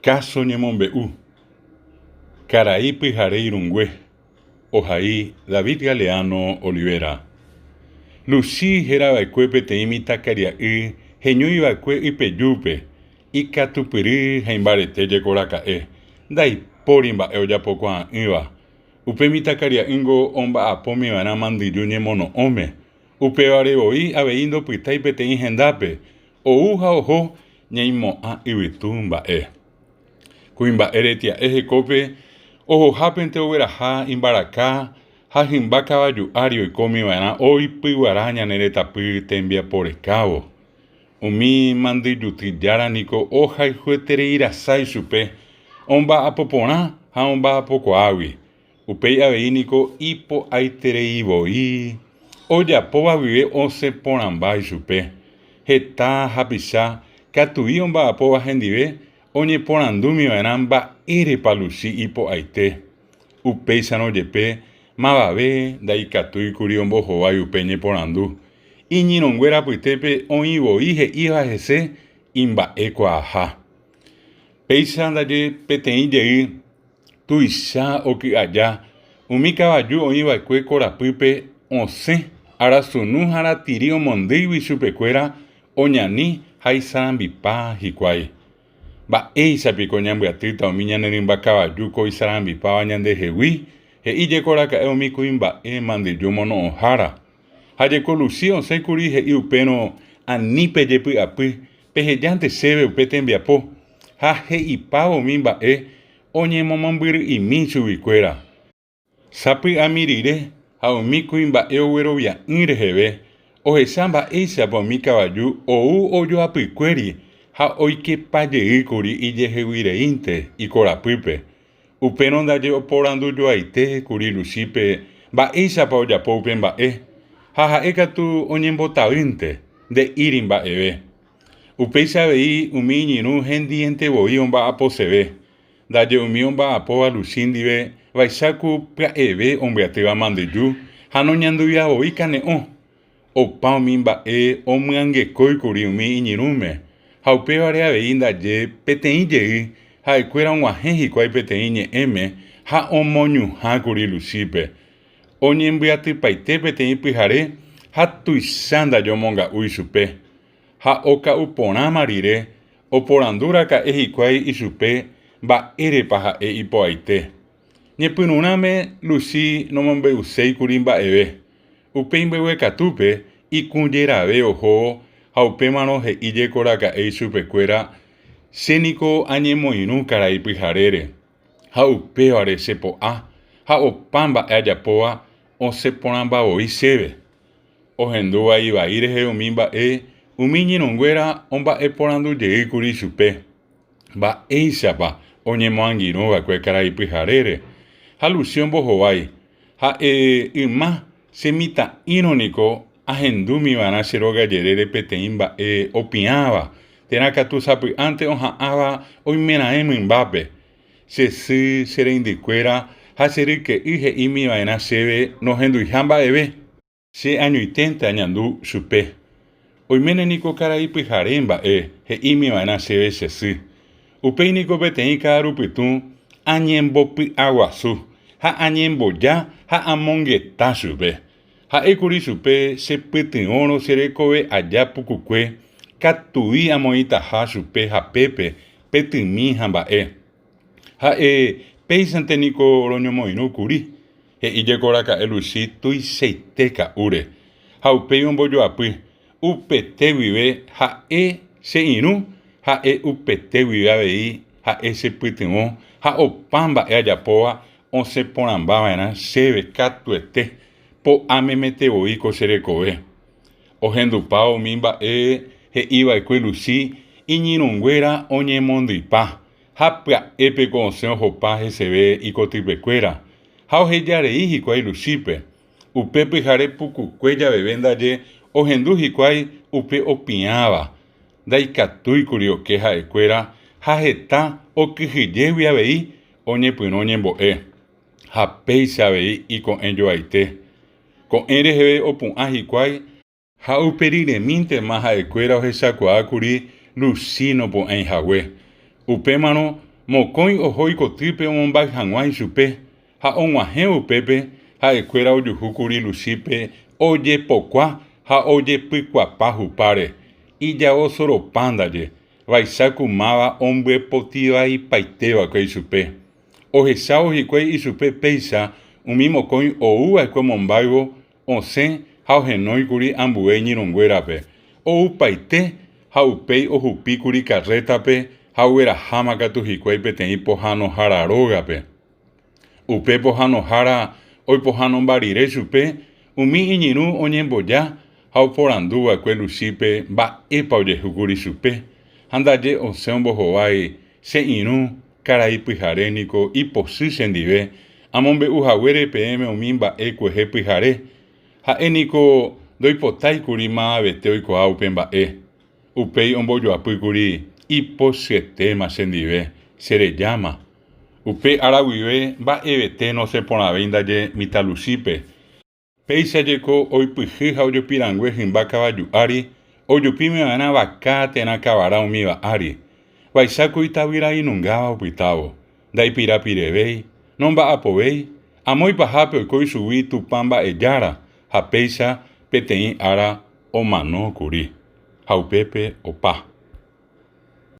Káso ñemombe'u. Karai pyhare irũngue. Ohai David Galeano Olivera. Luchi hérava'ekue peteĩ mitãkaria'y heñoiva'ekue ypejúpe, ikatupyry ha imbarete jekoraka'e, ndaipóri mba'e ojapokuaa'ỹva. Upe mitãkaria'ýngo omba'apómiva'erã mandyju ñemono'õme, upévare voi avei ndopytái peteĩ hendápe, ou ha oho ñaimo'ã yvytu mba'e. Kuimba'e retia'e hekópe ohohápente ogueraha imbaraka ha hymba kavaju ári oikómiva'erã oipyguara ñane retãpy tembiapo rekávo. Umi mandyjuty jára niko ohayhueterei rasa ichupe omba'apo porã ha omba'apokuaágui. Upéi avei niko ipo'aiterei voi ojapóva guive osẽ porãmba ichupe. Heta hapicha katui omba'apóva hendive oñeporandúmi va'erã mba'érepa Luchi ipo'aite. Upéicharõ jepe mavave ndaikatúikuri ombohovái upe ñeporandu. Iñirũnguéra apytépe oĩ voi he'íva hese imba'ekuaaha. Péicha ndaje peteĩ jey Tuicha oky aja, umi kavaju oĩ va'ekue korapýpe osẽ arasunu ha ratiri omondýigui chupekuéra oñani ha isarambipa hikuái. Mba'éicha piko ñambyatýta umi ñane rymba kavaju ko isarambipáva ñandehegui? He'i jeko raka'e umi kuimba'e mandyju mono'õhára. Ha jeko Luchi osẽ kuri he'i upérõ ani pejepy'apy, pehejánte chéve upe tembiapo. Ha he'ipávo umi mba'e oñemomombyry'imi chuguikuéra. Sapy'ami rire ha umi kuimba'e oguerovia'ỹ reheve ohecha mba'éichapa umi kavaju ou ojoapykuéri ha oikepa jey kuri ijeheguireínte ikorapýpe. Upérõ ndaje oporandujoaite kuri Luchípe mba'éichapa ojapo upe mba'e, ha ha'e katu oñembotavýnte, nde'íri mba'eve. Upéicha avei umi iñirũ hendiénte voi omba'aposeve. Ndaje umi omba'apóva Luchi ndive vaicha ku pya'eve ombyatýva mandyju ha noñanduiva voi kane'õ. Opa umi mba'e omyangekóikuri umi iñirũme, ha upévare avei ndaje peteĩ jey ha'ekuéra og̃uahẽ hikuái peteĩ ñe'ẽme ha omoñuhãkuri Luchípe. Oñembyatypaite peteĩ pyhare ha tuicha ndaje omonga'u ichupe. Ha oka'u porãma rire, oporandu raka'e hikuái ichupe mba'érepa ha'e ipo'aite. Ñepyrũrãme Luchi nomombe'uséikuri mba'eve. Upe imbeguekatúpe ikũjerave ohóvo ha upémarõ he'i jekoraka'e ichupekuéra, Che niko añemoirũ karai pyharére, ha upévare che po'a ha opa mba'e ajapóva osẽ porãmba voi chéve. Ohendu vai vai rehe umi mba'e umi iñirũnguéra omba'eporandujeýkuri chupe, mba'éichapa oñemoangirũva'ekue karai pyharére. Ha Luchi ombohovái, Ha'e yma che mitã'írõ niko ahendúmiva'erã che róga jerére peteĩ mba'e opiãva, térã katu sapy'ánte oha'ãva oimeraẽ mymbápe. Che sy, che reindykuéra ha che ryke'y he'ímiva'erã chéve nohenduiha mba'eve. Che añoiténte añandu chupe. Oiméne niko karai pyhare mba'e he'ími va'erã chéve che sy. Upéi niko peteĩ ka'arupytũ añembopy'aguasu ha añemboja ha amongeta chupe. Ha'e kuri chupe che pytyvõrõ che rekove aja pukukue katui amoĩtaha chupe hapépe petymi ha mba'e. Ha'e péichante niko roñomoirũ kuri. He'i jekoraka'e Luchi tuichaite ka'úre. Ha upéi ombojoapy, Upete guive ha'e che irũ, ha'e upete guive avei ha'e che pytyvõ ha opa mba'e ajapóva osẽ porãmba va'erã chéve katuete, po'a memete voi ko che rekove. Ohendupávo umi mba'e he'i va'ekue Luchi, iñirũnguéra oñemondyipa. Ha pya'épe ko osẽ ohopa heseve ikotypekuéra, ha oheja rei hikuái Luchípe. Upe pyhare pukukue javeve ndaje ohendu hikuái upe opiãva. Ndaikatúikuri oke ha'ekuéra ha heta okyhyjégui avei oñepyrũ oñembo'e. Ha péicha avei iko'ẽjoaite. Ko'ẽ reheve opu'ã hikuái. Ha upe riremíntema ha'ekuéra ohechakuaa kuri Luchi nopu'ãi hague. Upémarõ Mokõi oho ikotýpe omombay hag̃ua ichupe, ha og̃uahẽ upépe ha'ekuéra ojuhúkuri Luchípe ojepokua ha ojepykuapa hupáre, ijao soropa ndaje, vaicha ku máva ombyepotivaipaitéva'ekue ichupe. Ohechávo hikuái ichupe péicha umi mokõi ouva'ekue omombáyvo osẽ ha ohenóikuri ambue iñirũnguérape, oupaite ha upéi ohupíkuri karrétape ha ogueraháma katu hikuái peteĩ pohãnohára rógape. Upe pohãnohára oipohãnomba rire chupe, umi iñirũ oñemboja ha oporanduva'ekue Luchípe mba'épa ojehúkuri chupe, ha ndaje osẽ ombohovái, Che irũ, karai pyhare niko ipochy chendive, amombe'u haguére peẽme umi mba'e kuehe pyhare. Ha'e niko ndoipotáikuri maavete oikuaa upe mba'e. Upéi ombojoapýkuri, Ipochyetéma chendive, cherejáma. Upe ára guive mba'evete nosẽporãvéi ndaje mitãluchípe. Péicha jeko oipyhy ha ojupirangue hymba kavaju ári, ojupíme va'erã vaka térã kavara umíva ári. Vaicháku itavyrainungáva opytávo, ndaipirapirevéi, nomba'apovéi, amo ipahápe oiko ichugui Tupã mba'ejára ha péicha peteĩ ára omano kuri. Ha upépe opa.